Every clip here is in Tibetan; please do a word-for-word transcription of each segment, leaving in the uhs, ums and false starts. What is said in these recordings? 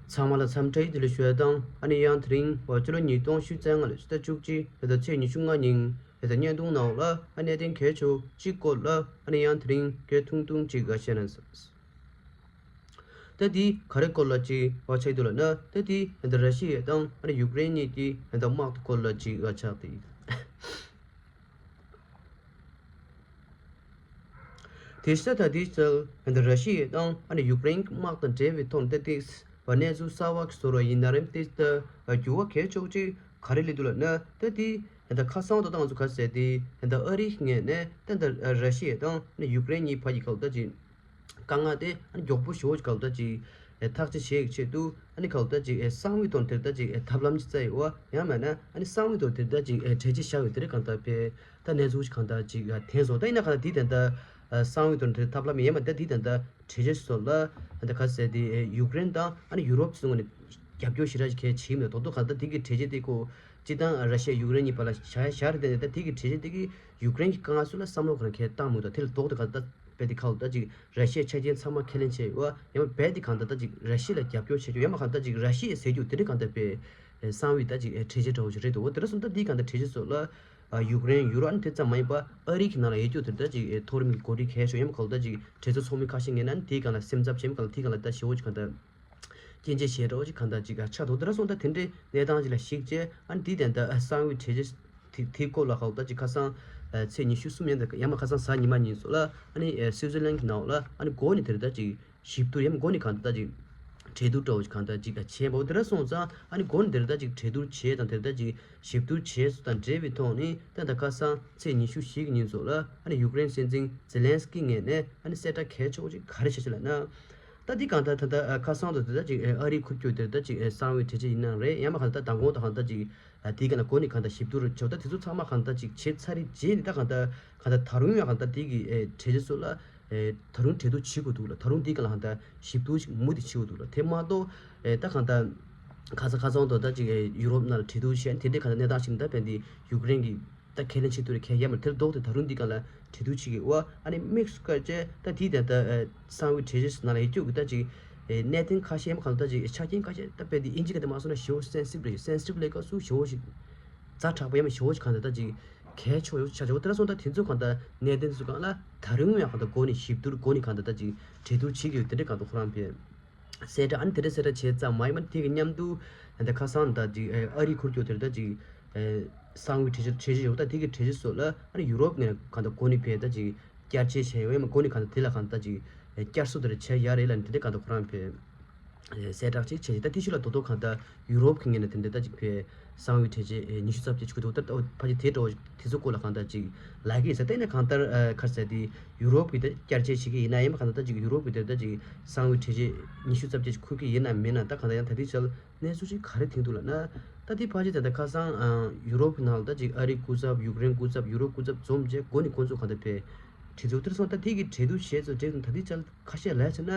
ཚང་མ་ལ་འཚམས་འདྲི་བདེ་ལེགས་ཞུ་ཡ་དང་ཨ་ནི་ཡང་དེ་རིང་བ་ཕྱི་ལོ་ཉིས་སྟོང་ཉི་ཤུ་རྩ་ལྔ་ལོའི་ཕྱི་ཟླ་བཅུ་གཅིག་ཕྱི་ཟླ་ཚེས་ཉི་ཤུ་ལྔ་ཉིན་ཕྱི་ཟླ་བརྙན་ཐུང་ནང་ལ་ཨ་གནད་དོན་གལ་ཆེ་བ་གཅིག་སྐོར་ལ་ཨ་ནི་ཡང་དེ་རིང་སྐད་ཐུང་ཐུང་ཅིག་བཤད་ན། ད་དེ་ག་རེ་སྐོར་ལ་ཅིག་བ་ཆགས་འདུག་ལབ་ན། ད་དེ་ད་ར་ཤི་ཡ་དང་ཨ་ནི་ཡུཀ་རེན་གཉིས་ཀྱི་ད་དམག་དེ་སྐོར་ལ་ཅིག་བ་ཆགས་ཏེ། དེ་ས་ད་དེ་ཚལ་ད་ར་ཤི་ཡ་དང་ཨ་ནི་ཡུཀ་རེན་དམག་དང་འབྲེལ་བའི་ཐོག་ནས་ད་དེ་བ་གནས་ཚུལ་གསར་བ་གི་བཟོ་འདྲ་ཡིན་ན་རེད། དེ་ད་འགྱུར་བ་གལ་ཆེ་བ་ཅིག་ག་རེ་སླེབས་འདུག་ལབ་ན། ད་དེ་ད་ཁ་སང་ད་ང་ཚོ་ག་ཟེར་དེ་ད་ཨ་རི་གི་ངོས་ནས་ད་ད་ར་ཤི་ཡ་དང་ཨ་ནི་ཡུཀ་རེན་གཉིས་བར་གྱི་ག་ལ་ད་ཅིག་དཀའ་ངལ་དེ་ཨ་ནི་མགྱོགས་པོ་ཞེ་པོ་ཅིག་ག་ལ་ད་ཅིག་ཨེ་ཐག་གཅོད་བྱེད་ཀྱི་ཆེད་དུ་ཨ་ནི་ག་ལ་ད་ཅིག་ཨེ་གསང་བའི་ཐོག་ནས་དེ་ལ་ད་ཅིག་ཨེ་ཐབས་ལམ་ཅིག་བཙལ་ཡོད་པ། ཡང་མིན་ན་ཨ་ནི་གསང་བའི་ཐོག་དེ་ལ་ད་ཅིག་ཨེ་གྲོས་ཆོད་བཞག་ཡོད་དེ་རེད། གང་ལྟར་དཔེ་ད་གནས་ཚུལ་ཅིག་གང་ལྟར་ཅིག་ཨ་ཐོན་སོང་། ད་ཡིན་ན་གང་ལྟར་དེ་ད་ལྟ་ཨ་གསང་བའི་ཐོག་ནས་དེ་ཐབས་ལམ་ཡིན་པ། ད་དེ་ད་ལྟ་གྲོས་ཆོད་སོགས་ལ་ད་ག་ཟེར་དེ་ཨེ་ཡུཀ་རེན་དང་ཨ་ནི་ཡུ་རོབ་ཚོའི་ངོས་ནས་རྒྱབ་སྐྱོར་ཞེ་དྲག་ཅིག་གང་ཡང་བྱེད་ཀྱི་མེད། རྡོག་རྡོག་གང་ལྟར་དེ་གི་གྲོས་ཆོད་དེ་ཁོ་སྤྱིར་བཏང་ར་ཤི་ཡ་ཡུཀ་རེན་གཉིས་བར་ལ་བཞག་ཡ་བཞག་རེད། དེ་ནས་ད་དེ་གི་གྲོས་ཆོད་དེ་གིས་ཡུཀ་རེན་གྱི་དཀའ་ངལ་སོགས་ལ་བསམ་བློ་གང་ཡང་བཏང་མི་འདུག་དེ་ལ་རྡོག་རྡོག་གང་ལྟར་རྦད་དེ་ག་ལ་ད་ཅིག་ར་ཤི་ཡའི་ཆ་རྐྱེན་ཚང་མ་ཁས་ལེན་བྱས་ཡོད། ཡང་རྦད་དེ་གང་ལྟར་ད་ཅིག་ར་ཤི་ཡ་ལ་རྒྱབ་སྐྱོར་བྱེད་རྒྱུ། ཡང་མ་གང་ལྟར་ཅིག་ར་ཤི་ཡའི་ཟེར་རྒྱུ་དེ་འདྲ་གང་ལྟར་དཔེ་གསང་བའི་ད་ཅིག་གྲོས་ཆོད་འདྲ་བོ་ཞིག་རེད་འདུག་དེ་འདྲ་སོང་ཙང་ད་དེ་གང་ལྟར་གྲོས་ཆོད་སོགས་ལ་ཡུཀ་རེན་ཡུ་རོབ་ཨ་ནི་དེ་ཙམ་མ་ཡིན་པ་ཨ་རི་གི་ནང་ལ་ཡོད་རྒྱུ་དེ་ད་ཅིག་མཐོ་རིམ་གྱི་འགོ་ཁྲིད་གང་ཡང་ཞིག་ཡང་མ་གང་ལྟར་ཅིག་གྲོས་ཚོགས་ཚོགས་མི་ཁ་ཤས་ངོས་ནས་ཨ་ནི་དེའི་སྒང་ལ་སེམས་འཚབ་བྱེད་མ་གང་ལ་དེའི་སྒང་ལ་ད་ཞེ་པོ་ཅིག་གང་ལྟར་སྐྱོན་བརྗོད་བྱེད་འདྲ་བོ་ཅིག་གང་ལྟར་ཅིག་ཆགས་འདུག་དེ་འདྲ་སོང་ཙང་ད་དེ་འདྲའི་གནས་སྟངས་ཅིག་ལ་གཞིགས་བྱས་ཨ་ནི་དེའི་སྟེང་ད་གསང་བའི་གྲོས་ཆོད་དེ་དེའི་སྐོར་ལ་གང་ལྟར་ཅིག་ཁ་སང་ཚེས་ཉི་ཤུ་གསུམ་ཡིན་ད་ཡང་མ་ཁ་སང་གཟའ་ཉི་མ་ཉིན་སོགས་ལ་ཨ་ནི་སུའི་ཙི་ལན་གྱི་ནང་ལ་ཨ་ནི་འགོ་ནས་དེར་ད་ཅིག་ཞིབ་བསྡུར་ཡང་མ་འགོ་ནས་གང་ལྟར་ད་ཅིག་གྲོས་བསྡུར་འདྲ་བོ་ཅིག་གང་ལྟར་ཅིག་བྱས་པ་འོ་དེ་འདྲ་སོང་ཙང་ཨ་ནི་འགོ་ནས་དེར་ད་ཅིག་གྲོས་བསྡུར་བྱས་དང་དེར་ད་ཅིག་ཞིབ་བསྡུར་བྱས་སོ་དང་འབྲེལ་བའི་ཐོག་ནས་ད་ལྟ་ཁ་སང་ཚེས་ཉི་ཤུ་བཞི་གི་ཉིན་སོགས་ལ་ཨ་ནི་ཡུཀ་རེན་སྲིད་འཛིན་ཛེ་ལན་སི་ཀི་ངོས་ནས་ཨ་ནི་གསལ་བསྒྲགས་གལ་ཆེ་བོ་ཅིག་ག་རེ་བྱས་ཤག་ལབ་ན། ད་འདི་གང་ལྟར་ད་ལྟ་ཁ་སང་དུ་དེ་ལྟར་ཅིག་ཨ་རིའི་ཁུར་གྱི་དེ་ལྟར་ཅིག་གསང་བའི་གྲོས་ཆོད་ཡིན་ན་རེད། ཡང་མ་གང་ལྟར་མདང་དགོང་དང་གང་ལྟར་ཅིག་དེའི་སྒང་ལ་འགོ་ནས་གང་ལྟར་ཞིབ་བསྡུར་བྱས་ད་དེ་ཚོ་ཚང་མ་གང་ལྟར་ཅིག་བྱས་ཚར་རེད། རྗེས་ནས་ད་གང་ལྟར་གང་ལྟར་ད་རུང་ཡང་གང་ལྟར་དེ་གི་གྲོས་ཆོད་སོགས་ལ་ད་རུང་གྲོས་བསྡུར་བྱེད་དགོས་འདུག་ལ། ད་རུང་དེའི་སྒང་ལ་གང་ལྟར་ཞིབ་བསྡུར་ཞིག་མུ་མཐུད་བྱེད་དགོས་འདུག་ལ། དེ་མ་གཏོགས་ད་གང་ལྟར་ཁ་ས་ཁ་སང་དུ་ད་ཅིག་ཡུ་རོབ་ནང་ལ་གྲོས་བསྡུར་བྱས་དེ་འདྲའི་གང་ལྟར་གནས་སྟངས་ཤིག་ད་བན་དེ་ཡུཀ་རེན་གྱི་ད་ཁས་ལེན་བྱེད་ཐུབ་རེད་ཁས་ཡ་མ་དེར་ལྡོག་སྟེ་ད་རུང་འདི་ག་ལ་གྲོས་བསྡུར་བྱེད་ཀྱི་ཨོ་ཨ་ནི་དམིགས་སུ་བཀར་བྱས་ད་དེའི་དེ་ད་གསང་བའི་གྲོས་གཞི་ནང་ལ་ཡོད་རྒྱུ་གི་ད་ཅིག་གནད་དོན་ཁ་ཤས་མ་གང་ད་ཅིག་ཆ་རྐྱེན་ཁ་ཤས་ད་དཔེ་དེ་ཨིན་ཇི་ག་དེ་མ་སོང་ན་ཞེ་པོ་སེན་སི་ཊིབ་རེད། སེན་སི་ཊིབ་ལས་ཀ་སུ་ཞེ་པོ་ཞིག་ཛ་དྲག་པོ་ཡ་མ་ཞེ་པོ་ཞིག་གང་ད་ད་ཅིག་གལ་ཆེ་བོ་ཆ་ཆེ་བོ་དེ་འདྲ་སོང་ད་དེ་ཚོ་གང་ད་གནད་དོན་ཚོ་གང་ལ་ད་རུང་ཡང་གང་ད་འགོ་ནས་ཞིབ་བསྡུར་འགོ་ནས་གང་ད་ད་ཅིག་གྲོས་བསྡུར་བྱེད་ཀྱི་ཡོད་དེ་འདྲ་གང་ད་ཁོ་རང་ཕེ། གསལ་བསྒྲགས་ཨ་ནི་དེ་འདྲ་གསལ་བསྒྲགས་བྱས་ཙང་མ་ཡིན་པ་དེ་གི་མཉམ་དུ་ད་ཁ་སང་ད་ཅིག་ཨ་རི་ཁུར་གྱོད་དེར་ད་ཅིག་གསང་བའི་གྲོས་གཞི་གྲོས་གཞི་ཡོད་ད་དེ་གི་གྲོས་གཞི་སོགས་ལ་ཨ་ནི་ཡུ་རོབ་ནས་གང་ལྟར་འགོ་ནས་ཕེ་ད་ཅིག་བསྐྱར་བཅོས་བྱས་ཡོད་ཡང་མ་འགོ་ནས་གང་ལྟར་དེ་ལ་གང་ལྟར་ཅིག་བསྐྱར་གསོ་དེར་བྱས་ཡ་རེད་ལ་ནི་དེ་འདྲ་གང་ལྟར་ཁོ་རང་ཕེ་གསལ་བསྒྲགས་ཅིག་བྱས་ཅིག་ད་དེ་ཕྱི་ལ་རྡོག་རྡོག་གང་ལྟར་ཡུ་རོབ་ཀྱི་ངོས་ནས་དེ་འདྲ་ད་ཅིག་ཕེ་གསང་བའི་གྲོས་གཞི་ཉི་ཤུ་རྩ་བརྒྱད་ཅིག་དགོས་འདུག་ད་ཕ་གི་དེ་འགྲོ་དེ་ཚོ་སྐོར་ལ་གང་ལྟར་ཅིག་ལབ་ཀྱི་ཡིན་ཟེར་ད་ནི་གང་ལྟར་ཁར་ཟེར་དེ་ཡུ་རོབ་ཀྱི་ད་བསྐྱར་བཅོས་བྱེད་ཀྱི་ཡིན་ན་ཡང་མ་གང་ལྟར་ད་ཅིག་ཡུ་རོབ་ཀྱི་དེ་ད་ཅིག་གསང་བའི་གྲོས་གཞི་ཉི་ཤུ་རྩ་བརྒྱད་ཅིག་འཁུར་གྱི་ཡིན་ན་མིན་ན་ད་གང་ལྟར་ཡང་ད་དེ་ཆ་ལ་གནས་ཚུལ་ཅིག་ག་རེ་ཐོན་འདུག་ལབ་ན། ད་དེ་ཕལ་ཆེར་ད་ལྟ་ཁ་སང་ཨ་ཡུ་རོབ་ཀྱི་ནང་ལ་ད་ཅིག་ཨ་རིའི་སྐུ་ཚབ་ཡུཀ་རེན་སྐུ་ཚབ་ཡུ་རོབ་སྐུ་ཚབ་འཛོམས་བྱས་འགོ་ནས་ཁོང་ཚོ་གང་ལྟར་ཕེ་གྲོས་ཚོགས་དེར་སོང་ད་དེ་གི་གྲོས་བསྡུར་བྱས་ཚོ་གྲོས་ཚོགས་ད་དེ་ཆ་ལ་ཁ་ཤས་ལས་ཆ་ན་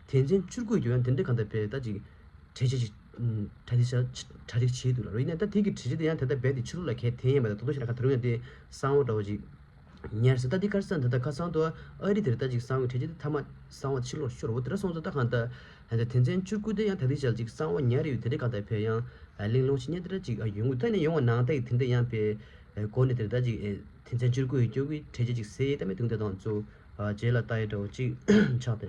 དོན་ཚན་བཅུ་དགུ་ཡོད་ཡང་དེ་འདྲ་གང་ལྟར་ཕེ་ད་ཅིག་གྲོས་ཆོད་ཅིག་གྲ་སྒྲིག་བྱ་གྲ་སྒྲིག་བྱས་འདུག་ལ་རེད། ཡིན་ན་ད་དེ་གི་གྲོས་ཆོད་དེ་ཡང་ད་ལྟ་རྦད་དེ་ཕྱི་ལོགས་ལ་གས་འཐེན་ཡིན་པ་ད་དོ་དོ་ཞིག་ན་ག་ད་རུང་ཡང་དེ་གསང་བ་འདྲ་བོ་ཅིག་ཉར་སྲིད། ད་འདི་ཁར་སང་ད་ལྟ་ཁ་སང་དུ་ཨ་རི་དེར་ད་ཅིག་གསང་བའི་གྲོས་ཆོད་དེ་མཐའ་མ་གསང་བ་ཕྱིར་ལོག་ཤོར་བ་དེ་འདྲ་སོང་ཙང་ད་གང་ལྟར་ད་ལྟ་དོན་ཚན་བཅུ་དགུ་དེ་ཡང་ད་ལྟའི་ཆར་ཅིག་གསང་བ་ཉར་ཡོད་དེ་འདྲ་གང་ལྟར་ཕེ་ཡང་གླེང་སློང་བྱེད་མཁན་དེ་འདྲ་ཅིག་ཡོང་གི་ད་ནི་ཡོང་བ་ནང་ལྟ་ཡི་དེ་འདྲ་ཡང་ཕེ་གོ་ནས་དེར་ད་ཅིག་དོན་ཚན་བཅུ་དགུ་ཡོད་རྒྱུ་གི་གྲོས་ཆོད་ཅིག་ཟེར་ཡི་ད་མི་དུང་དེ་དང་ཚོ་རྗེས་ལ་ལྟ་ཡི་འདྲ་བོ་ཅིག་ཆགས་ཏེ།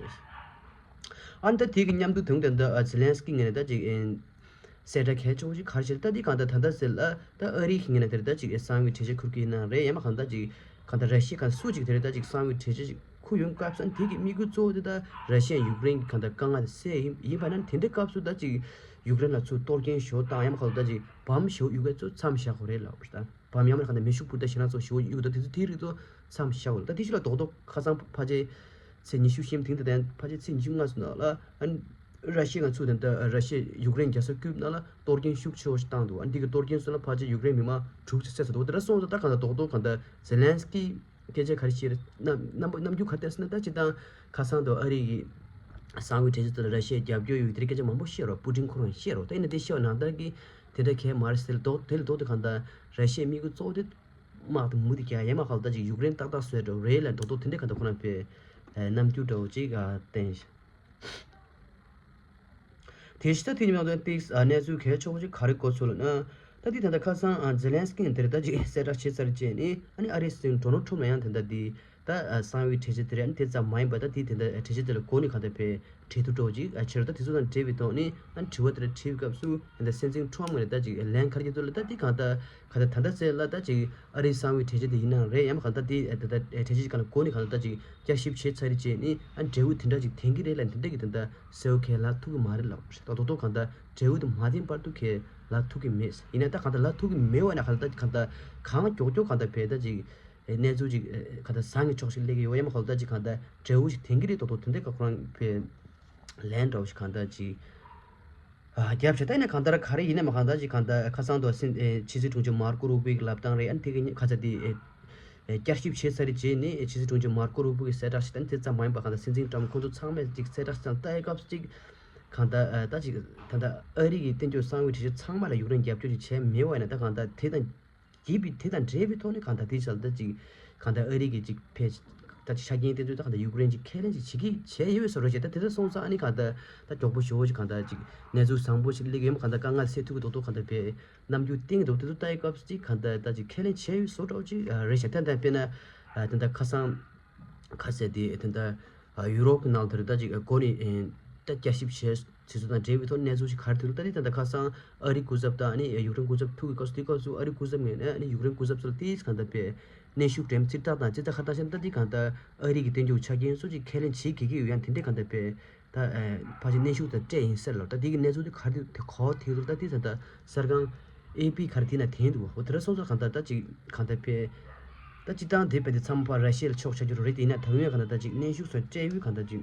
ཨ་ནི་ད་དེ་གི་མཉམ་དུ་དུང་དེ་འདྲ་ཛེ་ལན་སི་ཀི་ངོས་ནས་ད་ཅིག་གསལ་བསྒྲགས་གལ་ཆེ་བོ་ཞིག་ག་རེ་བྱས་ད་འདི་གང་ལྟར་ད་ལྟ་ཟེར་ལ་ད་ཨ་རིའི་ངོས་ནས་དེར་ད་ཅིག་གསང་བའི་གྲོས་ཆོད་འཁུར་གྱི་ཡིན་ན་རེད་ཡང་མ་གང་ལྟར་ཅིག་གང་ལྟར་ར་ཤི་ཡ་གང་སུ་ཅིག་དེར་ད་ཅིག་གསང་བའི་གྲོས་ཆོད་ཅིག་འཁུར་ཡོང་སྐབས་སུ་ཨ་ནི་དེ་གི་དམིགས་ཡུལ་གཙོ་བོ་དེ་ད་ར་ཤི་ཡ་ཡུཀ་རེན་གྱི་གང་ལྟར་དཀའ་ངལ་དེ་སེལ་ཡིན་ཡིན་པ་ན་དེ་འདྲའི་སྐབས་སུ་ད་ཅིག་ཡུཀ་རེན་ལ་ཚུར་གཏོར་སྐྱོན་ཞུ་སྟངས་ཡང་མ་གང་ལྟར་ད་ཅིག་བམ་ཞུ་ཡུ་གེ་ཚོ་མཚམས་བཞག་དགོས་རེད་ལབ་པ་ད་བམ་ཡང་མ་གང་ལྟར་མེ་ཤུགས་འཕུར་མདའ་ཞེ་དྲག་ཚོ་ཞུ་ཡུ་གེ་ད་དེ་ཚོ་དེའི་རིགས་ཚོ་མཚམས་བཞག་དགོས་རེད། ད་དེ་ཞིག་ལ་རྡོག་རྡོག་ཁ་སང་ཕལ་ཆེར་ཚེས་ཉི་ཤུ་བཞི་དེང་དུ་ལྡན་ཕལ་ཆེར་ཚེས་ཉི་ཤུ་ལྔ་ཚོ་ནང་ལ་ཨ་ནི། ར་ཤི་ཡ་ང་ཚོ་དེ་འདྲ་ར་ཤི་ཡ་ཡུཀ་རེན་རྒྱལ་ས་ཀིབ་ནང་ལ་གཏོར་སྐྱོན་ཤུགས་ཆེ་བ་ཞིག་བཏང་འདུག་ཨ་འདི་གི་གཏོར་སྐྱོན་སོགས་ལ་ཕལ་ཆེར་ཡུཀ་རེན་མི་མང་དྲུག་ཅིག་བསད་ཚར་འདུག་དེ་འདྲ་སོང་ཙང་ད་གང་ལྟར་རྡོག་རྡོག་གང་ལྟར་ཛེ་ལན་སི་ཀི་སྐད་ཆ་ག་རེ་བཤད་རེད་རྣམ་རྣམ་པ་རྣམ་འགྱུར་ག་རེ་བསྟན་སོང་ན་ད་སྤྱིར་བཏང་ཁ་སང་དུ་ཨ་རི་གི་གསང་བའི་གྲོས་ཆོད་དེ་ལ་ར་ཤི་ཡ་རྒྱབ་སྐྱོར་ཡོད་དེ་འདྲའི་སྐད་ཆ་མང་པོ་བཤད་རོགས་པུ་ཏིན་ཁོ་རང་བཤད་རོགས་ད་ཡིན་ན་དེ་བཤད་པ་ནང་ལྟར་གི་དེ་འདྲ་གས་མ་རེད་ཟེར་རྡོག་དེ་ལ་རྡོག་དེ་གང་ལྟར་ར་ཤི་ཡའི་དམིགས་ཡུལ་གཙོ་བོ་དེ་དམག་དེ་མུ་མཐུད་རྒྱག་ཡས་མ་གང་ལྟར་ཅིག་ཡུཀ་རེན་ཏག་ཏག་བཟོས་འགྲོ་རེད་ལ་རྡོག་རྡོག་དེ་འདྲ་གང་ལྟར་ཁོ་རང་པས་རྣམ་འགྱུར་འདྲ་བོ་ཅིག་བསྟན། དེ་བཞིན་ད་དེ་ཉིན་མ་དང་ཏིག་ཨ་གནས་ཚུལ་གལ་ཆེ་བོ་ཅིག་ག་རེ་གོ་ཚུལ་ལ་ན། ད་དེ་ད་ལྟ་ཁ་སང་ཨ་ཛེ་ལན་སི་ཀི་ཡིན་དེར་ད་ཅིག་གསལ་བསྒྲགས་བྱས་ཚར་རྗེས་ནི་ཨ་ནི་ཨ་རིའི་སྲིད་འཛིན་ཌོ་ནལ་ཊམ་ལ་ཡང་དེ་འདྲ་དེ་ད་ཨ་གསང་བའི་གྲོས་ཆོད་དེ་རེད། ཨ་ནི་དེ་ཙམ་མ་ཡིན་པ་ད་དེ་དེ་འདྲ་གྲོས་ཆོད་དེ་ལ་གོ་ནི་གང་ལྟར་བས་འབྲེལ་གཏུག་འགྲོ་ཅིག་ཨ་བྱེད་རོགས། ད་དེ་ཚོ་དང་འབྲེལ་བའི་ཐོག་ནི་ཨ་ནི་དྲི་བ་དེ་འདྲ་དྲིས་པའི་སྐབས་སུ་ཨ་ནི་སྲིད་འཛིན་ཊམ་ངོས་ནས་ད་ཅིག་ལན་ག་རེ་བྱས་འདུག་ལ། ད་དེ་གང་ལྟར་གང་ལྟར་ད་ལྟ་ཚེ་ལ་ད་ཅིག་ཨ་རིའི་གསང་བའི་གྲོས་ཆོད་དེ་ཡིན་ནའང་རེད། ཡང་མ་གང་ལྟར་དེ་ད་ལྟ་གྲོས་ཆོད་ཅིག་གང་ལ་གོ་ནི་གང་ལྟར་ད་ཅིག་བསྐྱར་ཞིབ་བྱས་ཚར་རྗེས་ནི་ཨ་འབྲས་བུ་དེ་འདྲ་ཅིག་ཐོན་གྱི་རེད་ལབ་དེ་འདྲ་གི་དེ་འདྲ་གསལ་བོ་གང་ལབ་ཐུབ་ཀྱི་མ་རེད་ལབ། ད་རྡོག་རྡོག་གང་ལྟར་འབྲས་བུ་དེ་མ་ཐོན་བར་དུ་གང་ལབ་ཐུབ་ཀྱི་མེད། ཡིན་ན་ད་གང་ལྟར་ལབ་ཐུབ་ཀྱི་མེད་བ་ན་གང་ལྟར་ད་གང་ལྟར་གང་མགྱོགས་མགྱོགས་གང་ལྟར་བས་ད་ཅིག་གནས་ཚུལ་ཅིག་གང་ལྟར་བཟང་ངན་ཕྱོགས་ཤིག་སླེབས་ཀྱི་ཡོད། ཡང་མ་གང་ལྟར་ད་ཅིག་གང་ལྟར་འབྲས་བུ་ཞིག་ཐོན་གྱི་རེད། རྡོག་རྡོག་དེ་འདྲ་ག་ཁོ་རང་བས་ལན་འདྲ་བོ་ཞིག་གང་ལྟར་ཅིག་ཨ་རྒྱབ་བྱས། ད་ཡིན་ན་གང་ལྟར་ག་རེ་ཡིན་ན་མ་གང་ལྟར་ཅིག་གང་ལྟར་ཁ་སང་དུ་སྲིད་ཨེ་ཕྱི་སྲིད་དྲུང་ཆེ་མར་ཀོ་རུ་བྷི་གི་ལབ་སྟངས་རེད། ཨ་ནི་དེ་གི་ཁ་ཚ་དེ་ཨེ་ཨེ་བསྐྱར་ཞིབ་བྱས་ཚར་རྗེས་ནི་ཨེ་ཕྱི་སྲིད་དྲུང་ཆེ་མར་ཀོ་རུ་བྷི་གི་གསལ་བསྒྲགས་ཤིག་ད་ནི་དེ་ཙམ་མ་ཡིན་པ་གང་ལྟར་སྲིད་འཛིན་ཊམ་ཁོང་ཚོ་ཚང་མས་ཅིག་གསལ་བསྒྲགས་ཤིག་ད་ལྟའི་སྐབས་སུ་ཅིག་གང་ལྟར་ཨ་ད་ཅིག་ད་ལྟ་ཨ་རི་གི་བསྟན་འགྱུར་གསང་བའི་གྲོས་ཆོད་ཚང་མ་ལ་ཡུཀ་རེན་རྒྱབ་སྐྱོར་ཅིག་བྱས་མེད་པ་ཡིན་ན། ད་གང་ལྟར་དེ་དང་རྒྱས་པའི་དེ་དང་འབྲེལ་བའི་ཐོག་ནས་གང་ལྟར་དེའི་ཆ་ལ་ད་ཅིག་གང་ལྟར་ཨ་རི་གི་ཅིག་ཕལ་ད་ཅིག་ཆ་རྐྱེན་དེ་ཚོ་ད་གང་ལྟར་ཡུཀ་རེན་གྱིས་ཁས་ལེན་ཅིག་བྱེད་ཀྱི་བྱས་ཡོད་བཟོ་འདྲ་བྱས། ད་དེ་ཚོ་སོང་ཙང་ཨ་ནི་གང་ལྟར་ད་མགྱོགས་པོ་ཞེ་པོ་ཅིག་གང་ལྟར་ཅིག་གནས་ཚུལ་བཟང་པོ་ཞིག་སླེབས་ཡོད་མ་གང་ལྟར་དཀའ་ངལ་སེལ་ཐུབ་ཀྱི་རྡོག་རྡོག་གང་ལྟར་བས་རྣམ་འགྱུར་བསྟན་གྱི་འདུག་དེ་ཚོ་ལྟ་ཡི་སྐབས་སུ་ཅིག་གང་ལྟར་ད་ཅིག་ཁས་ལེན་བྱས་ཡོད་བཟོ་འདྲ་ཅིག་རེད་ཤག་ད་ལྟ་དཔེར་ན་ད་ལྟ་ཁ་སང་ཁ་གསལ་དེ་ད་ལྟ་ཡུ་རོབ་ཀྱི་ནང་དུ་ད་ཅིག་གོ་ནི་ད་བསྐྱར་ཞིབ་བྱས་དུས་ཚོད་དང་འབྲེལ་བའི་ཐོག་གནས་ཚུལ་ཞིག་ག་རེ་ཐོན་འདུག་ད་དེ་ད་ལྟ་ཁ་སང་ཨ་རི་སྐུ་ཚབ་དང་ཨ་ནི་ཡུཀ་རེན་སྐུ་ཚབ་ཐུག་གི་སྐབས་སུ་དེའི་སྐབས་སུ་ཨ་རི་སྐུ་ཚབ་ངོས་ནས་ཨ་ནི་ཡུཀ་རེན་སྐུ་ཚབ་ཚོར་དེ་གང་ལྟར་བས་གནོན་ཤུགས་འགྲེམས་ཚིག་ཐག་དང་ཅི་ལྟར་ཁ་བཏང་ཤེས་ན། ད་དེ་གང་ལྟར་ཨ་རི་གི་བསྟན་འགྱུར་ཆ་རྐྱེན་སོགས་ཀྱིས་ཁས་ལེན་བྱེད་དགོས་ཀྱི་ཡོད། ཡང་དེ་འདྲས་གང་ལྟར་བས་ད་ཕལ་ཆེར་གནོན་ཤུགས་དང་སྤྲད་ཡིན་ཟེར་ལ། ད་དེ་གི་གནས་ཚུལ་དེ་ག་རེ་དེ་གོ་ཐེག་ཚུལ་ད་དེ་ད་ལྟ་གསར་ཁང་ཨེ་པི་ག་རེ་དེ་ན་དེན་འདུག་འོ་དེ་འདྲ་སོང་ཙང་གང་ལྟར་ད་ཅིག་གང་ལྟར་བས་ད་སྤྱི་བཏང་དེ་བས་དེ་ཚང་མ་ཕར་ར་ཤི་ཡ་ལ་ཕྱོགས་ཆགས་རྒྱུ་རེད། དེ་ཡིན་ན་ད་ཡོད་གང་ལྟར་ད་ཅིག་གནོན་ཤུགས་སོགས་སྤྲད་ཡོད་གང་ལྟར་ཅིག་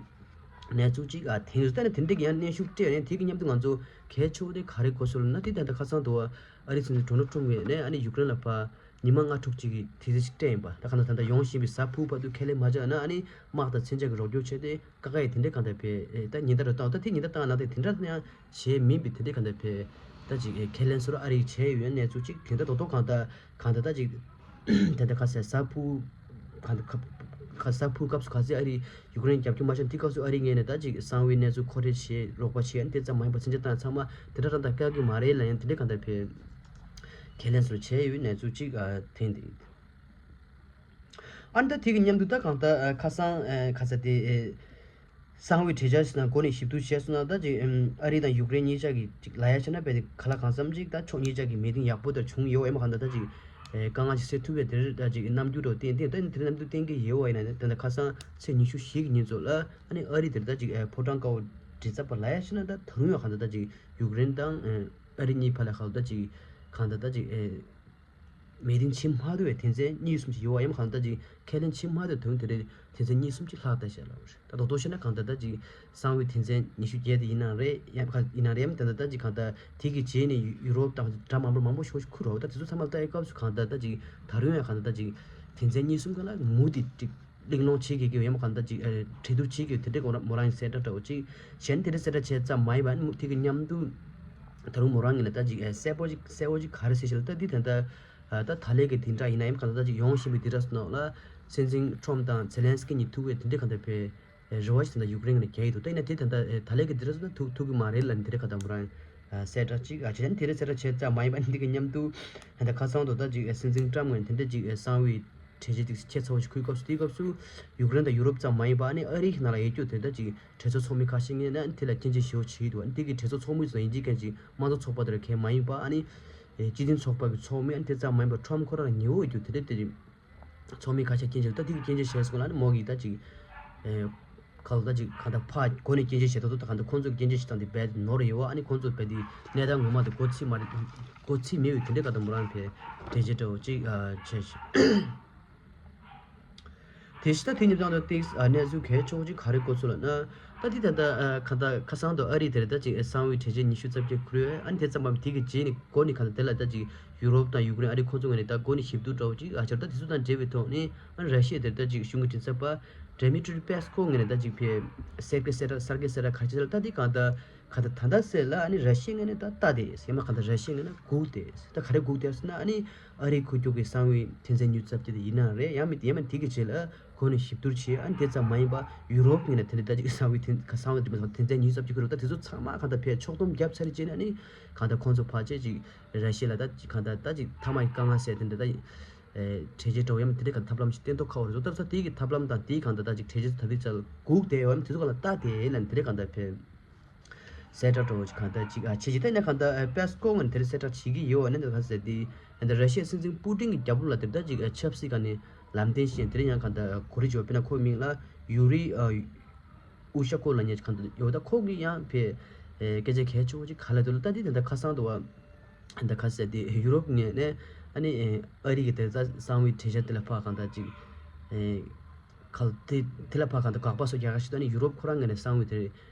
གནས་ཚུལ་ཅིག་ཨ་དེང་ད་ནི་དེ་འདྲ་གི་ཡང་གནོན་ཤུགས་སྤྲད་ནས་དེ་གི་མཉམ་དུ་ང་ཚོ་གལ་ཆེ་བོ་དེ་ག་རེ་གོ་སོང་ལབ་ན། དེ་ད་ལྟ་ཁ་སང་དུ་ཨ་རི་སྲིད་འཛིན་ཌོ་ནལ་ཊམ་ངོས་ནས་ཨ་ནི་ཡུཀ་རེན་ལ་ཕར་ཉི་མ་ལྔ་དྲུག་ཅིག་གི་དུས་ཚོད་ཅིག་སྤྲད་ཡིན་པ། ད་ག་ན་ད་ལྟ་ཡོང་བཞིན་པའི་གཟའ་ཕུར་བར་དུ་ཁས་ལེན་མ་བྱས་ན་ཨ་ནི་དམག་དང་མཚོན་ཆ་གི་རོགས་སྐྱོར་བྱས་ཏེ་དཀའ་ཁག་ཡི་དེ་འདྲའི་གང་ལྟར་བས་ད་ཉེན་བརྡ་རུ་བཏང་། ད་དེ་ཉེན་བརྡ་བཏང་ན་དེ་དེ་འདྲ་ཡང་བྱས་མིན་པའི་དེ་འདྲའི་གང་ལྟར་བས་ད་ཅིག་ཁས་ལེན་སོར་ཨ་རི་བྱས་ཡོད་གནས་ཚུལ་ཅིག་དེ་འདྲ་རྡོག་རྡོག་གང་ལྟར་གང་ལྟར་ད་ཅིག་དེ་འདྲ་ཁ་གསལ་གཟའ་ཕུར་གང་ལྟར་ཁ་གཟའ་ཕུར་སྐབས་སུ་ག་ཚད་ཨ་རི་ཡུཀ་རེན་རྒྱབ་སྐྱོར་མ་བྱས་ན་དེ་སྐབས་སུ་ཨ་རི་ངོས་ནས་ད་ཅིག་གསང་བའི་གནས་ཚུལ་མཁོ་སྤྲོད་བྱེད་རོགས་པ་བྱེད་ཨ་ནི་དེ་ཙམ་མ་ཡིན་པ་མཚོན་ཆ་བཏང་ཚང་མ་དེ་འདྲ་རང་དང་དཀའ་གི་མ་རེད་ལ། ཡང་དེ་འདྲའི་གང་ལྟར་བས་ཁས་ལེན་སོར་བྱས་ཡོད་གནས་ཚུལ་ཅིག་ཨ་ཐོན་འདུག་ཨ་ནི་ད་དེ་གི་མཉམ་དུ་ད་གང་ལྟར་ཨ་ཁ་སང་ཨ་ཁ་ས་དེ་ཨེ་གསང་བའི་གྲོས་འཆར་ཞིག་ནང་འགོ་ནས་ཞིབ་བསྡུར་བྱས་སོང་ན། ད་ཅིག་ཨམ་ཨ་རི་དང་ཡུཀ་རེན་གཉིས་ཆ་གི་ཅིག་ལབ་ཡ་བྱས་ན་དཔེ་དེ་ག་ལ་གང་འཚམ་ཅིག་ད་ཕྱོགས་གཉིས་ཆ་གི་མི་ཏིང་ཡག་པོ་དེ་བྱུང་ཡོད་ཨེ་མ་གང་ལྟར་ད་ཅིག་ཨེ་དཀའ་ངལ་ཞིག་སེལ་ཐུབ་པའི་དེར་ད་ཅིག་རྣམ་འགྱུར་འདྲ་བོ་བསྟན་ཏེ་ད་དེ་རྣམ་འགྱུར་བསྟན་གྱི་ཡོད་པ་ཡིན་ན་ད་ད་ཁ་སང་ཚེས་ཉི་ཤུ་བཞི་གི་ཉིན་ཚོ་ལ་ཨ་ནི་ཨ་རི་དེར་ད་ཅིག་ཨེ་ཕོ་བྲང་དཀར་པོ་འདྲི་རྩད་པ་ལབ་ཡ་བྱས་ན་ད་ད་རུང་ཡང་གང་ལྟར་ད་ཅིག་ཡུཀ་རེན་དང་ཨེ་ཨ་རི་གཉིས་བར་ལ་གང་ལྟར་ད་ཅིག་གང་ལྟར་ད་ཅིག་ཨེ། མི་ཏིང་བྱེད་མ་ཐུབ་པའི་དོན་ཚན་གཉིས་གསུམ་ཞིག་ཡོད་པ་ཡིན་ན་གང་ལྟར་ཅིག་ཁས་ལེན་བྱེད་མ་ཐུབ་དོན་དེ་རེད། དོན་ཚན་གཉིས་གསུམ་ཅིག་ལྷག་བསྡད་བཞག་ལབ་རེད། ད་རྡོག་རྡོག་བཤད་ན་གང་ལྟར་ད་ཅིག་གསང་བའི་དོན་ཚན་ཉི་ཤུ་བརྒྱད་དེ་ཡིན་ན་རེད། ཡང་ག་ཡིན་ན་རེད་ཡང་དེ་ལྟར་ད་ཅིག་གང་ལྟར་དེ་གི་རྗེས་ནས་ཡུ་རོབ་དང་འདྲ་མང་པོ་མང་པོ་ཞིག་ཁུར་རོགས། ད་དེ་ཚོ་ཚང་མ་ལ་ལྟ་ཡི་སྐབས་སུ་གང་ལྟར་ད་ཅིག་ད་རུང་ཡང་གང་ལྟར་ད་ཅིག་དོན་ཚན་གཉིས་གསུམ་ག་ལ་མུ་མཐུད་ཅིག་གླེང་སློང་བྱེད་དགོས་ཀྱི་ཡོད་མ་གང་ལྟར་ཅིག་ཨ་གྲོས་བསྡུར་བྱེད་དགོས་དེ་འདྲའི་སྐོར་མོ་རང་གི་གསལ་བསྒྲགས་འདྲ་བོ་ཅིག་གཞན་དེ་འདྲའི་གསལ་བསྒྲགས་བྱས་ཙམ་མ་ཡིན་པ་ཨ་ནི་དེ་གི་མཉམ་དུ་ད་རུང་མོ་རང་གི་ལ་ད་ཅིག་ཨ་གསལ་པོ་ཅིག་གསལ་པོ་ཅིག་ག་རེ་ཟེར་ཞིག་ལ་ད་འདི་ད་ལྟ་ཨ་ད་ད་ལས་ཀྱི་དེ་འདྲ་ཡིན་ན་ཡང་གང་ལྟར་ཅིག་ཡོང་བཞིན་པའི་དེ་འདྲ་སོང་ལ་སྲིད་འཛིན་ཊམ་དང་ཛེ་ལན་སི་ཀི་གཉིས་ཐུག་པའི་དེ་འདྲའི་གང་ལྟར་བའི་རེ་བ་ཞིག་ད་ལྟ་ཡུཀ་རེན་གྱི་ལ་རྒྱག་གི་འདུག་ད་ཡིན་ན་དེ་ད་ལྟ་ད་ལས་ཀྱི་དེ་འདྲ་སོང་ད་ཐུག་ཐུག་གི་མ་རེད་ལབ་ནས་དེ་འདྲའི་གང་ལྟར་མོ་རང་གསལ་བསྒྲགས་ཅིག་ཨ་བྱས་ཙང་དེ་འདྲའི་གསལ་བསྒྲགས་བྱས་ཙམ་མ་ཡིན་པ་འདི་གི་མཉམ་དུ་ད་ལྟ་ཁ་སང་དུ་ད་ཅིག་སྲིད་འཛིན་ཊམ་ངོས་ནས་དེ་འདྲ་ཅིག་གསང་བའི་གྲོས་ཆོད་ཅིག་ཁྱད་མཚར་བོ་ཞིག་ཁུར་སྐབས་སུ་དེའི་སྐབས་སུ་ཡུཀ་རེན་དང་ཡུ་རོབ་ཙམ་མ་ཡིན་པ་ཨ་ནི་ཨ་རིའི་ནང་ལ་ཡོད་རྒྱུ་དེ་འདྲ་ཅིག་གྲོས་ཚོགས་ཚོགས་མི་ཁ་ཤས་ངོས་ནས་ཨ་ནི་དེ་ལ་སྐྱོན་བརྗོད་ཞེ་པོ་བྱེད་ཀྱི་འདུག་ཨ་ནི་དེ་གི་གྲོས་ཚོགས་ཚོགས་མི་ཚོ་ཡིན་གཅིག་མཁན་གཅིག་དམངས་གཙོ་ཚོགས་པ་དེ་ར་གང་མ་ཡིན་པ་ཨ་ནི་སྤྱི་མཐུན་ཚོགས་པ་གི་ཚོགས་མི་ཨ་ནི་དེ་ཙམ་མ་ཡིན་པ་ཊམ་ཁོ་རང་ཉེ་བོ་ཡོད་རྒྱུ་དེ་འདྲ་དེ་ཚོགས་མི་ཁ་ཤས་སྐྱོན་བརྗོད་ད་དེ་གི་སྐྱོན་བརྗོད་བྱས་སོང་ལ་ཨ་ནི་མོ་གིས་ད་ཅིག་ཁ་ལོ་ད་ཅིག་གང་ལྟར་ཕ་གོ་ནས་སྐྱོན་བརྗོད་བྱས་ད་དུ་ད་གང་ལྟར་ཁོང་ཚོ་གི་སྐྱོན་བརྗོད་བྱས་སྟངས་དེ་རྦད་ནོར་ཡོད་བ། ཨ་ནི་ཁོང་ཚོ་རྦད་དེ་གནས་སྟངས་ངོ་མ་དེ་གོ་ཚིག་མ་རེད། གོ་ཚིག་མེད་པའི་དེ་འདྲའི་གང་ལྟར་མོ་རང་གི་གྲོས་ཆོད་འདྲ་བོ་ཅིག་བྱས་ཤིང་། དེ་བཞིན་ད་དེ་ཉིན་ཙང་དུ་ཏིག་ཨ་གནས་ཚུལ་གལ་ཆེ་བོ་ཅིག་ག་རེ་གོ་ཚུལ་ལ་ན། ད་དེ་ད་ལྟ་ཨ་ག་ད་ཁ་སང་དུ་ཨ་རི་དེར་ད་ཅིག་གསང་བའི་གྲོས་ཆོད་ཉི་ཤུ་རྩ་བརྒྱད་ཁུར་ཡོད། ཨ་ནི་དེ་ཙམ་པ་དེ་གི་རྗེས་ནས་འགོ་ནས་ག་ད་དེ་ལ་ད་ཅིག་ཡུ་རོབ་དང་ཡུཀ་རེན་ཨ་རི་ཁོ་ཚོ་ངོས་ནས་ད་འགོ་ནས་ཞིབ་བསྡུར་འདྲ་བོ་ཅིག་ཨ་བྱས་ད་དེ་ཚོ་དང་འབྲེལ་བའི་ཐོག་ནས་ཨ་ནི་ར་ཤི་ཡ་དེར་ད་ཅིག་གཞུང་གི་མགྲིན་ཚབ་པ་ཌི་མི་ཊི་རི་པེ་སི་ཀོ་ངོས་ནས་ད་ཅིག་ཕེ་གསར་གྱི་གསལ་བསྒྲགས་གསར་གྱི་གསལ་བསྒྲགས་ག་ཅི་ལ་ད་དེ་གང་ད་ག་ད་ད་ལྟ་ཟེར་ལ་ཨ་ནི་ར་ཤི་ཡ་ངོས་ནས་ད་ལྟ་དེ་ཟེར་མ་ག་ད་ར་ཤི་ཡ་ངོས་ནས་སྒུག་དེ་ད་ག་རེ་སྒུག་དེ་ཟེར་ན་ཨ་ནི་ཨ་རིའི་ཁུ་བྱུག་གི་གསང་བའི་དོན་ཚན་ཉི་ཤུ་རྩ་བརྒྱད་དེ་ཡིན་ན་རེད། ཡང་མིན་ཡང་མིན་དེ་གི་རྗེས་ལ། སྒོ་ནས་ཞིབ་བསྡུར་བྱས། ཨ་ནི་དེ་ཙམ་མ་ཡིན་པ་ཡུ་རོབ་ངོས་ནས་དེ་འདྲ་ད་ཅིག་གསང་བའི་དེ་གསང་བའི་དེ་མ་སོང་དོན་ཚན་ཉིས་བརྒྱ་ཅིག་ཁུར་རོ། ད་དེ་ཚོ་ཚང་མ་གང་ལྟར་ཕར་ཕྱོགས་བསྡོམས་བརྒྱབ་ཚར་རྗེས་ནས་ནི་གང་ལྟར་ཁོང་ཚོ་ཕལ་ཆེར་ཅིག་ར་ཤི་ཡ་ལ་ད་ཅིག་གང་ལྟར་ད་ཅིག་མཐའ་མ་ཡི་དཀའ་ངལ་སེལ་དེ་འདྲ་ད་ཅིག་གྲོས་ཆོད་འགྲོ་ཡམ་དེ་འདྲ་གང་ཐབས་ལམ་ཞིག་བསྟན་ཐུབ་ཁག་པོ་རེད་འདུག་ད་ལྟ་དེ་གི་ཐབས་ལམ་དང་དེའི་གང་ལྟར་ད་ཅིག་གྲོས་ཆོད་ད་དེ་ཚར་སྒུག་བསྡད་ཡོད་ཡམ་དེ་ཚོ་གང་ལྟར་ལྟ་དེ་ལ་དེ་འདྲ་གང་ལྟར་ཕེབས། གསལ་བསྒྲགས་འདྲ་བོ་ཅིག་གང་ལྟར་ཅིག་ཨ་བྱེད་ཀྱི་ད་ནས་གང་ལྟར་ཨ་པེ་སི་ཀོ་ངོས་ནས་དེར་གསལ་བསྒྲགས་བྱེད་ཀྱི་ཡོད་ནས་འདི་ག་ཟེར་ཏེ། ཨ་འདི་ར་ཤི་ཡའི་སྲིད་འཛིན་པུ་ཏིན་གྱི་རྒྱབ་ལོགས་ལ་དེར་ད་ཅིག་ཨ་ཆབ་སྲིད་སྒང་ནས་ལམ་སྟོན་བྱས་དེར་ཡང་གང་ལྟར་གོ་རིམ་བྱས་པ་དཔེར་ན་ཁོ་མིང་ལ་ཡུ་རི་ཨ་ཨུ་ཤ་ཀོ་ལབ་མཁན་ཅིག་གང་ལྟར་ཡོད། ད་ཁོ་གི་ཡང་ཕེ་ཨེ་སྐད་ཆ་གལ་ཆེ་བོ་ཅིག་ག་ལ་འདུག་ལ་ད་འདི་དེ་འདྲ་ཁ་སང་དུ་བ་འདི་ག་ཟེར་ཏེ་ཡུ་རོབ་ངོས་ནས་ཨ་ནི་ཨེ་ཨ་རི་གི་དེ་ད་གསང་བའི་གྲོས་འཆར་དེ་ལ་ཕར་གང་ལྟར་ཅིག་ཨེ་ག་ལ་དེ་དེ་ལ་ཕར་གང་ལྟར་དགག་པ་སོགས་རྒྱག་ག་ཞིག་ད་ནི་ཡུ་རོབ་ཁོ་རང་ངོས་ནས་གསང་བའི་དེ།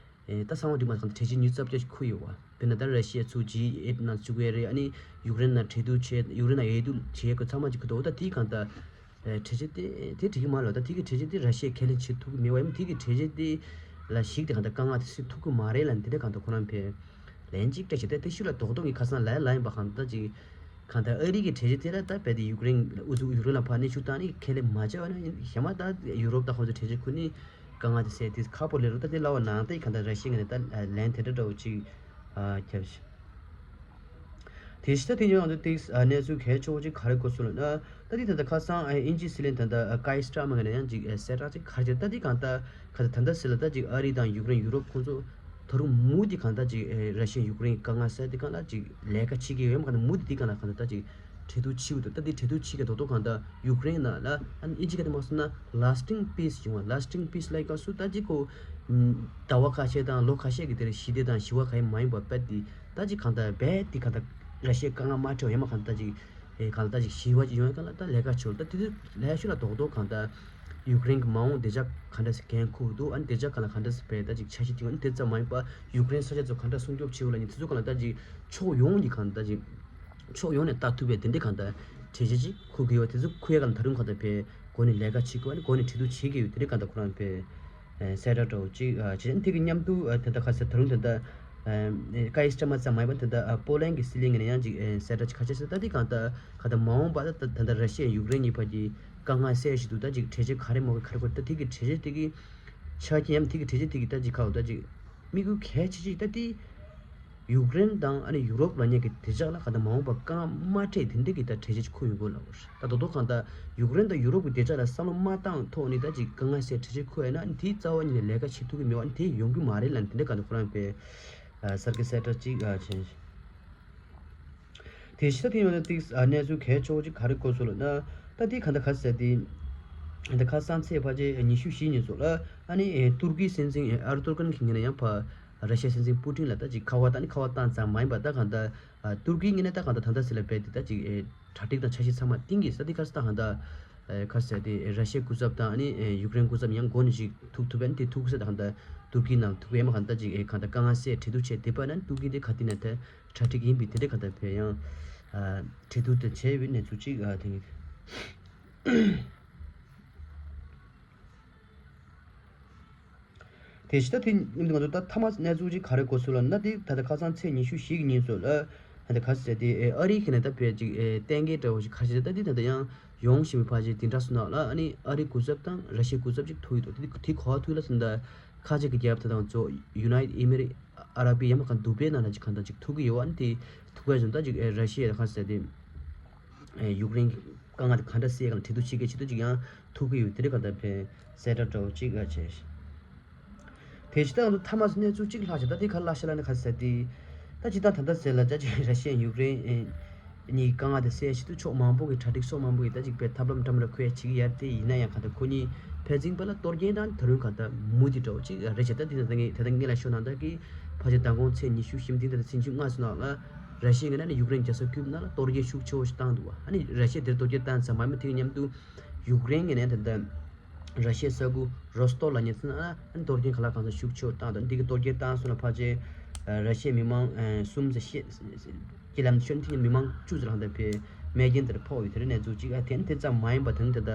ཨེ་ད་གསང་བ་འདི་མ་གང་གྲོས་ཆོད་ཉིས་བརྒྱ་ཅིག་ཁུར་ཡོད་བ། དཔེར་ན་ད་ར་ཤི་ཡ་ཚུར་ཇི་ཨེཊ་ནང་བཅུག་ཡས་རེད། ཨ་ནི་ཡུཀ་རེན་ནང་གྲོས་བསྡུར་བྱས་ཡུཀ་རེན་ནང་འོས་བསྡུ་བྱེད་ཡས་ཁོ་ཚང་མ་ཅིག་ཁུར་འདུག་ད་དེའི་གང་ལྟར་ཨེ་གྲོས་ཆོད་དེ་དེ་འགྲིག་གི་མ་རེད་བ། ད་དེ་གི་གྲོས་ཆོད་དེ་ར་ཤི་ཡས་ཁས་ལེན་བྱེད་ཐུབ་ཀྱི་མེད་བ། ཡིན་དེ་གི་གྲོས་ཆོད་དེ་ལ་གཞིགས་ཏེ་གང་ལྟར་དཀའ་ངལ་དེ་སེལ་ཐུབ་ཀྱི་མ་རེད་ལབ་ནས་དེ་འདྲ་གང་ལྟར་ཁོ་རང་ཕེ་ལན་གཅིག་སྤྲད་བྱས་ཏེ་དེ་ཤུགས་ལ་རྡོག་རྡོག་གི་ཁ་སང་ལ་ལ་ཡིན་པ་གང་ལྟར་ཅིག་གང་ལྟར་ཨ་རི་གི་གྲོས་ཆོད་དེ་ལ་ད་རྦད་དེ་ཡུཀ་རེན་ཨུ་ཚུགས་ཡུཀ་རེན་ལ་ཕར་གནོན་ཤུགས་བཏང་ནས་ཁས་ལེན་མ་བྱས་པ་ན་གཞན་མ་ད་ཡུ་རོབ་ད་ཁོང་ཚོ་གྲོས་ཆོད་ཁུར་ནས། དཀའ་ངལ་དེ་སེལ་དུས་ཁག་པོ་ལས་རུང་ད་དེ་ལབ་པ་ནང་ད་གང་ལྟར་ར་ཤི་ཡ་ངོས་ནས་ད་ལན་དེ་འདྲ་འདྲ་བོ་ཅིག་ཁྱབ་ཤིང་། དེ་བཞིན་ད་དེ་ཡང་ད་ཏིག་གནས་ཚུལ་གལ་ཆེ་བོ་ཅིག་ག་རེ་གོ་སོང་ལབ་ན། ད་དེ་ད་ལྟ་ཁ་སང་དབྱིན་ཇིའི་སྲིད་བློན་ད་ལྟ་ཀའི་སི་ཊར་མར་ངོས་ནས་ཡང་ཅིག་གསལ་བསྒྲགས་ཅིག་ག་རེ་བྱས། ད་དེ་གང་ལྟར་གང་ལྟར་ད་ལྟ་སྲིད་ལ་ད་ཅིག་ཨ་རི་དང་ཡུཀ་རེན་ཡུ་རོབ་ཁོང་ཚོ་ད་རུང་མུ་མཐུད་གང་ལྟར་ཅིག་ར་ཤི་ཡ་ཡུཀ་རེན་གྱི་དཀའ་ངལ་སེལ་དེ་གང་ལ་ཅིག་ལས་ཀ་བྱེད་ཀྱི་ཡོད་མ་གང་ལྟར་མུ་མཐུད་དེ་གང་ལ་གང་ལྟར་ད་ཅིག་གྲོས་བསྡུར་བྱེད་དགོས་འདུག་ད་འདི་གྲོས་བསྡུར་བྱེད་ཀྱི་རྡོག་རྡོག་གང་ལྟར་ཡུཀ་རེན་ནང་ལ་ཨ་ནི་ཨིན་ཇི་སྐད་དུ་མ་སོང་ན་lasting peace ཡོང་བ། lasting peace ལབ་སྐབས་སུ་ད་ཅིག་ཁོ་ཟླ་བ་ཁ་ཤས་དང་ལོ་ཁ་ཤས་ཀྱི་དེར་ཞི་བདེ་དང་ཞི་བ་གང་ཡང་མ་ཡིན་པ་རྦད་དེ་ད་ཅིག་གང་ལྟར་རྦད་དེ་གང་ལྟར་ར་ཤི་ཡའི་དཀའ་ངལ་མ་འཕྲད་པ་ཡང་མ་གང་ལྟར་ཅིག་ཨེ་གང་ལྟར་ཅིག་ཞི་བ་ཅིག་ཡོང་ཡ་གང་ལ་ད་ལས་ཀ་བྱེད་ལ་ད་དེ་དུས་ལས་ཤུགས་ལ་རྡོག་རྡོག་གང་ལྟར་ཡུཀ་རེན་གྱི་མ་འོངས་བདེ་འཇགས་གང་འདྲ་ཞིག་འགན་འཁུར་འདུག་ཨ་ནི་བདེ་འཇགས་གང་ལ་གང་འདྲ་ཞིག་རྦད་ད་ཅིག་འཆར་གཞི་བཏིང་བ། ཨ་ནི་དེ་ཙམ་མ་ཡིན་པ་ཡུཀ་རེན་ས་ཆ་ཚོ་གང་འདྲ་སྲུང་སྐྱོབ་བྱེད་དགོས་ལ་ནི་དེ་ཚོ་གང་ལ་ད་ཅིག་ཕྱོགས་ཡོངས་ཀྱི་གང་ལྟར་ཅིག་ཕྱོགས་ཡོངས་ནས་ལྟ་ཐུབ་པའི་དེ་འདྲའི་གང་ལྟར་གྲོས་ཆོད་ཅིག་འཁུར་གྱི་ཡོད། དེ་ཚོ་འཁུར་ཡ་གང་ལ་ད་རུང་གང་ལྟར་ཕེ་འགོ་ནས་ལས་ཀ་བྱེད་དགོས། ཨ་ནི་འགོ་ནས་གྲོས་བསྡུར་བྱེད་ཀྱི་ཡོད། དེ་འདྲའི་གང་ལྟར་ཁོ་རང་ཕེ་གསལ་བསྒྲགས་འདྲ་བོ་ཅིག་བྱས། ཨ་ནི་དེ་གི་མཉམ་དུ་ཨ་དེ་འདྲ་ག་ཟེར་ད་རུང་དེ་འདྲ་ཨ་ཀའི་སི་ཊར་མར་ཙམ་མ་ཡིན་པ་དེ་འདྲ་ཨ་པོ་ལན་གྱི་སྲིད་བློན་ངོས་ནས་ཡང་ཅིག་ཨ་གསལ་བསྒྲགས་ཅིག་ག་བྱས་ཟེར་ད་དེ་གང་ལྟར་གང་ལྟར་མ་འོངས་པ་ད་ད་ལྟ་ར་ཤི་ཡ་ཡུཀ་རེན་གཉིས་བར་གྱི་དཀའ་ངལ་སེལ་བཞིན་འདུག་ད་ཅིག་གྲོས་ཆོད་ག་རེ་མ་དགོས་ག་རེ་དགོས། ད་དེ་གི་གྲོས་ཆོད་དེ་གི་ཆ་རྐྱེན་ཡང་དེ་གི་གྲོས་ཆོད་དེ་གི་ད་ཅིག་ཁག་ད་ཅིག་དམིགས་ཡུལ་གལ་ཆེ་ཆེ་ད་དེ། ཡུཀ་རེན་དང་ཨ་ནི་ཡུ་རོབ་ལབ་མཁན་གྱི་བདེ་འཇགས་ལ་ག་ད་མ་འོངས་པ་དཀའ་ངལ་མ་འཕྲད་དེ་འདྲ་གི་ད་གྲོས་ཆོད་ཅིག་འཁུར་ཡོང་དགོས་ལབ་པ་རེད། ད་རྡོག་རྡོག་གང་ལྟར་ཡུཀ་རེན་དང་ཡུ་རོབ་ཀྱི་བདེ་འཇགས་ལ་བསམ་བློ་མ་བཏང་ཐོག་ནས་ད་ཅིག་དཀའ་ངལ་སེལ་གྲོས་ཆོད་འཁུར་ཡ་ན་ཨ་ནི་དེའི་རྩ་བ་ཉིད་ནས་ལས་ཀ་བྱེད་ཐུབ་ཀྱི་མེད་པ། ཨ་ནི་དེ་ཡོང་གི་མ་རེད་ལབ་ནས་དེ་འདྲ་གང་ལྟར་ཁོ་རང་པས་གསར་འགོད་གསལ་བསྒྲགས་ཅིག་བྱས། དེ་ཕྱི་ད་དེ་ཡོང་ན་ཏིག་གནས་ཚུལ་གལ་ཆེ་བོ་ཅིག་ག་རེ་གོ་སོང་ལབ་ན། ད་དེ་གང་ལྟར་ག་ཟེར་དེ། ད་ཁ་སང་ཚེས་པ་ཅིག་ཉི་ཤུ་བཞི་ཉིན་སོགས་ལ་ཨ་ནི་ཏུར་ཀིའི་སྲིད་འཛིན་ཨར་ཏུར་ཀན་གྱི་ངོས་ནས་ཡང་ཕར་ར་ཤི་ཡའི་སྲིད་འཛིན་པུ་ཏིན་ལ་ད་ཅིག་ཁ་པར་ད་ནི་ཁ་པར་བཏང་ཙམ་མ་ཡིན་པར་ད་གང་ལྟར་ཏུར་ཀིའི་ངོས་ནས་ད་གང་ལྟར་ད་ལྟ་ཟེར་ལ་རྦད་དེ་ད་ཅིག་གྲ་སྒྲིག་དང་འཆར་གཞི་ཚང་མ་བཏིང་གི་ས་དེ་ག་ས་ད་གང་ལྟར་ག་ཟེར་དེ་ར་ཤི་ཡའི་སྐུ་ཚབ་དང་ཨ་ནི་ཡུཀ་རེན་སྐུ་ཚབ་ཡང་འགོ་ནས་ཅིག་ཐུག་ཐུབ་པ་ནི་དེ་ཐུག་ས་ད་གང་ལྟར་ཏུར་ཀི་ནང་ཐུག་ཡས་མ་གང་ལྟར་ཅིག་གང་ལྟར་དཀའ་ངལ་སེལ་གྲོས་བསྡུར་བྱས་བསྡད་པ་ན་ཏུར་ཀི་དེ་ག་དེ་ན་ད། གྲ་སྒྲིག་ཡིན་པའི་དེ་འདྲའི་གང་ལྟར་བས་ཡང་གྲོས་བསྡུར་དེ་བྱས་པའི་གནས་ཚུལ་ཅིག་དེ་ངེས། དེ་ཕྱི་ད་དེ་ང་ཚོ་ད་མཐའ་མ་གནས་ཚུལ་ཅིག་ག་རེ་གོ་སོང་ལབ་ན། དེ་ད་ལྟ་ཁ་སང་ཚེས་ཉི་ཤུ་བཞི་གི་ཉིན་སོགས་ལ་ད་ལྟ་ག་ཟེར་དེ་ཨ་རི་གི་ནས་ད་བས་ཅིག་གཏན་འཁེལ་འདྲ་བོ་ཞིག་ག་ཞིག་ད་དེ་ད་ལྟ་ཡང་ཡོང་བཞིན་པའི་ཕ་ཆེ་དེ་འདྲ་སོང་ན་ལ་ཨ་ནི་ཨ་རི་སྐུ་ཚབ་དང་ར་ཤི་ཡའི་སྐུ་ཚབ་ཅིག་ཐུག་ཡོད་འདུག་དེ་དེ་ག་བ་ཐུག་ལ་སོང་ད་ཁ་ཆེ་གི་རྒྱལ་ཁབ་ད་དང་ཚོ་ཡུ་ནའི་ཏི་ཨི་མི་རི་ཨ་ར་པི་ཡ་མ་གང་དུ་བའི་ནང་ལ་ཅིག་གང་ལྟར་ཅིག་ཐུག་གི་ཡོད། ཨ་ནི་དེ་ཐུག་པ་བཞིན་ད་ཅིག་ཨེ་ར་ཤི་ཡ་ལ་ག་ཟེར་ཏེ་ཨེ་ཡུཀ་རེན་གྱི་དཀའ་ངལ་དེ་ག་འདྲ་སེལ་གང་གྲོས་བསྡུར་བྱེད་མཁན་ཆེད་དུ་ཅིག་ཡང་ཐུག་གི་ཡོད། དེ་རིགས་གང་ལྟར་ཕན་གསལ་བསྒྲགས་འདྲ་བོ་ཅིག་ཨ་བྱས། དེ་ཕྱི་ད་ང་ཚོ་མཐའ་མ་སུ་གནས་ཚུལ་གཅིག་ལྷག་བྱས། ད་དེ་ག་ལྷག་ཤ་ལ་ནི་ག་ཟེར་ཏེ། ད་ཅི་ད་ད་ལྟ་ཟེར་ལ་ད་ཅིག་ར་ཤི་ཡ་ཡུཀ་རེན་ཨེ་གཉིས་དཀའ་ངལ་དེ་སེལ་ཆེད་དུ་ཕྱོགས་མང་པོ་གི་གྲ་སྒྲིག་ཕྱོགས་མང་པོ་གི་ད་ཅིག་པའི་ཐབས་ལམ་འདྲ་མི་འདྲ་ཁོ་ཡ་བྱེད་ཀྱི་ཡར་ཏེ་ཡིན་ན་ཡང་གང་ལྟར་ཁོ་གཉིས་ཕན་ཚུན་བར་ལ་གཏོར་སྐྱོན་དང་ད་རུང་གང་ལྟར་མུ་མཐུད་འདྲ་བོ་ཅིག་རེད་བྱས། ད་དེ་ད་ད་ངས་ད་ད་ངས་ལ་ཤོད་ན་ད་གི་ཕལ་ཆེར་མདང་དགོང་ཚེས་ཉི་ཤུ་བཞི་དེ་ད་ཚེས་ཉི་ཤུ་ལྔ་སོང་ན་ལ་ར་ཤི་ཡ་ངོས་ནས་ནི་ཡུཀ་རེན་རྒྱལ་ས་ཁྱབ་ནང་ལ་གཏོར་སྐྱོན་ཤུགས་ཆེ་བོ་ཞིག་བཏང་འདུག་བ། ཨ་ནི་ར་ཤི་ཡ་དེར་གཏོར་སྐྱོན་བཏང་ཙམ་མ་མ་དེ་མཉམ་དུ་ཡུཀ་རེན་ངོས་ནས་ད་ད་ར་ཤི་ཡའི་ས་ཁུལ་རོ་སི་ཏོབ་ལབ་མཁན་ཚོ་ནང་ཨ་ནི་གཏོར་སྐྱོན་ག་ལ་གང་འཚམ་ཤུགས་ཆེ་བོ་བཏང་འདུག་འདི་གི་གཏོར་སྐྱོན་བཏང་སོང་ན་ཕལ་ཆེར་ར་ཤི་ཡའི་མི་མང་གསུམ་ཙམ་ཤི། སྐྱེ་ལམ་ཤོར་ནས་མི་མང་བཅུ་ཙམ་ལྷག་འདི་ཕེ་རྨས་སྐྱོན་དེར་ཕོག་ཡོད། དེ་རིང་གནས་ཚུལ་གཅིག་ཨ་དེ་ནི་དེ་ཙམ་མ་ཡིན་པ་དེ་ནི་དེ་ད་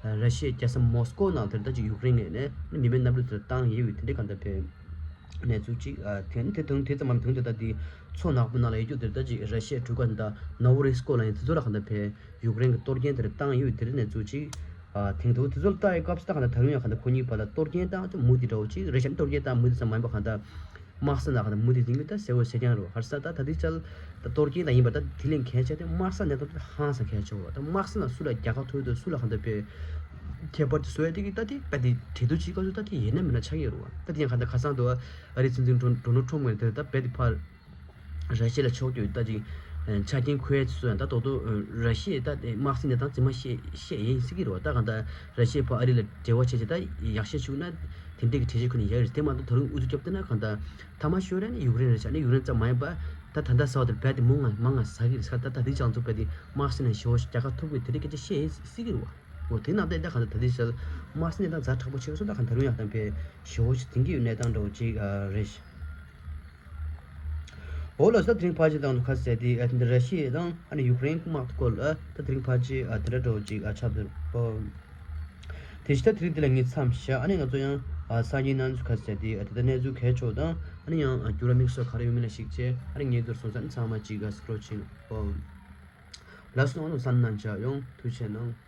ར་ཤི་ཡའི་རྒྱལ་ས་མོ་སི་ཀོ་ནང་དེར་ད་ཅིག་ཡུཀ་རེན་ངོས་ནས་མི་མེད་གནམ་གྲུ་དེར་བཏང་ཡོད་པའི་དེ་འདྲའི་གང་ལྟར་ཕེ་གནས་ཚུལ་གཅིག་ཨ་དེ་ནི་དེ་དང་དེ་ཙམ་མ་ཡིན་པ་དེ་ནི་དེ་ད་དེ་མཚོ་ནག་པོ་ནང་ལ་ཡོད་རྒྱུ་དེར་ད་ཅིག་ར་ཤི་ཡའི་གྲུ་ཁ་འདི་ད་ནོ་ཝོ་རི་སི་ཀོ་ལབ་མཁན་དེ་ཚོ་ལ་གང་ལྟར་ཕེ་ཡུཀ་རེན་གྱི་གཏོར་སྐྱོན་དེར་བཏང་ཡོད་པའི་དེ་རིང་གནས་ཚུལ་གཅིག་ཨ་དེང་དུ་དེ་ཚོ་ལ་ལྟ་ཡི་སྐབས་སུ་ད་གང་ལྟར་ད་རུང་ཡང་གང་ལྟར་ཁོ་གཉིས་བར་ལ་གཏོར་སྐྱོན་དང་མུ་མཐུད་འདྲ་བོ་ཅིག་རེད་ཤག་གཏོར་སྐྱོན་དང་མུ་མཐུད་ཙམ་མ་ཡིན་པ་གང་ལྟར་དམག་སེམས་ལ་གང་ལྟར་མུ་མཐུད་ཟིན་གྱི་ད་གསལ་བོ་གསལ་རྐྱང་རེད་བ། ཧར་ས་ད་ད་ལྟའི་ཆར་ད་གཏོར་སྐྱོན་ལ་ཡིན་པ་ད་དེ་ལས་གལ་ཆེ་དེ་དམག་ས་གནས་སྟངས་དེ་ཧང་སང་གལ་ཆེ་བ། ད་དམག་ས་ན་སུ་ལ་རྒྱལ་ཁ་ཐོབ་ཡོད་དོ་སུ་ལ་གང་ལྟར་དཔེ་ཁྱད་པར་དེ་བཟོ་ཡ་དེ་གི་ད་དེ་དཔེ་དེ་གྲོས་བསྡུར་བྱེད་སྐབས་སུ་ད་དེ་ཡིན་ན་མིན་ན་ཆགས་ཀྱི་རེད་བ། ད་དེ་ཡང་གང་ལྟར་ཁ་སང་དུ་ཨ་རིའི་སྲིད་འཛིན་ཌོ་ནལ་ཊམ་ངོས་དེ་ད་དཔེ་དེ་ཕར་ར་ཤི་ཡ་ལ་ཕྱོགས་བསྐྱོད་ད་ཅིག་ཆ་རྐྱེན་མཁོ་ཡ་ཚོ་ཡང་ད་རྡོག་རྡོག་ར་ཤི་ཡའི་ད་དེ་དམག་སྲིད་གནས་སྟངས་རྫུན་མ་བཤད་བཤད་ཡིན་སྲིད་ཀྱི་རེད་བ། ད་གང་ལྟར་ར་ཤི་ཡའི་ཕར་ཨ་རི་ལ་འབྲེལ་བ་བྱས་བྱས་ད་ཡག་ཤོས་བྱུང་ན་དེ་འདྲས་ཀྱི་གྲོས་ཆོད་ཁོ་ནས་ཡག་རེད། དེ་མ་གཏོགས་ད་རུང་ཨུ་ཚུགས་རྒྱབ་བསྡད་ན་གང་ལྟར་མཐའ་མ་ཤོར་ཡ་ནི་ཡུཀ་རེན་རེད་ཤག་ནི་ཡུཀ་རེན་ཙམ་མ་ཡིན་པ་ད་ད་ལྟ་ཟེར་བ་དེར་རྦད་དེ་མུ་མ་མང་ང་ཟ་གི་རེད་ཤག་ད་ད་དེ་ཅང་ཚོ་རྦད་དེ་དམག་སྲིད་ནས་ཞེ་པོ་རྒྱལ་ཁ་ཐོབ་གི་དེ་འདྲས་སྐད་ཆ་བཤད་ཡིན་སྲིད་ཀྱི་རེད་བ། འོ་དེ་ནང་བསྟན་ད་གང་ལྟར་ད་ལྟའི་ཆར་དམག་སྲིད་གནས་སྟངས་ཛ་དྲག་པོ་ཆགས་སོང་། ད་གང་ལྟར་རུང་ཡག་དང་པའི་ཞེ་པོ་ཞིག་འཛིན་གྱི་ཡོད་གནས་སྟངས་འདྲ་བོ་ཅིག་ཨ་རེད། འོ་ལགས་སོ། ད་དེ་རིང་ཕལ་ཆེར་དང་དུ་ཁ་གསལ་ཏེ་ཨ་དེ་འདྲ་ར་ཤི་ཡ་དང་ཨ་ནི་ཡུཀ་རེན་དམག་སྐོར་ལ་ད་དེ་རིང་ཕལ་ཆེར་ཨ་དེ་འདྲ་འདྲ་བོ་ཅིག་ཨ་ཆགས་འདུག་ཨོ། དེ་བཞིན་ད་དེ་རིང་འདི་ལ་ངས་མཚམས་བཞག་ཨ་ནི་ང་ཚོ་ཡང་ཨ་སང་ཉིན་གནངས་ཚུ་ཁ་གསལ་ཏེ་ཨ་དེ་ལྟར་གནས་ཚུལ་གལ་ཆེ་བ་དང་ཨ་ནི་ཡང་ཨ་འགྱུར་བ་དམིགས་བསལ་ག་རེ་ཡོད་མེད་ལ་གཞིགས་བྱས་ཨ་ནི་ངས་མདོར་སོང་ཙང་ཚང་མ་ཅིག་ཨ་སྐྲོད་ཕྱིན། ཨོ། ལགས་སོ། ཨ་ནི་བསམ་གནང་བྱ་ཡོང་། ཐུགས་རྗེ་གནང་།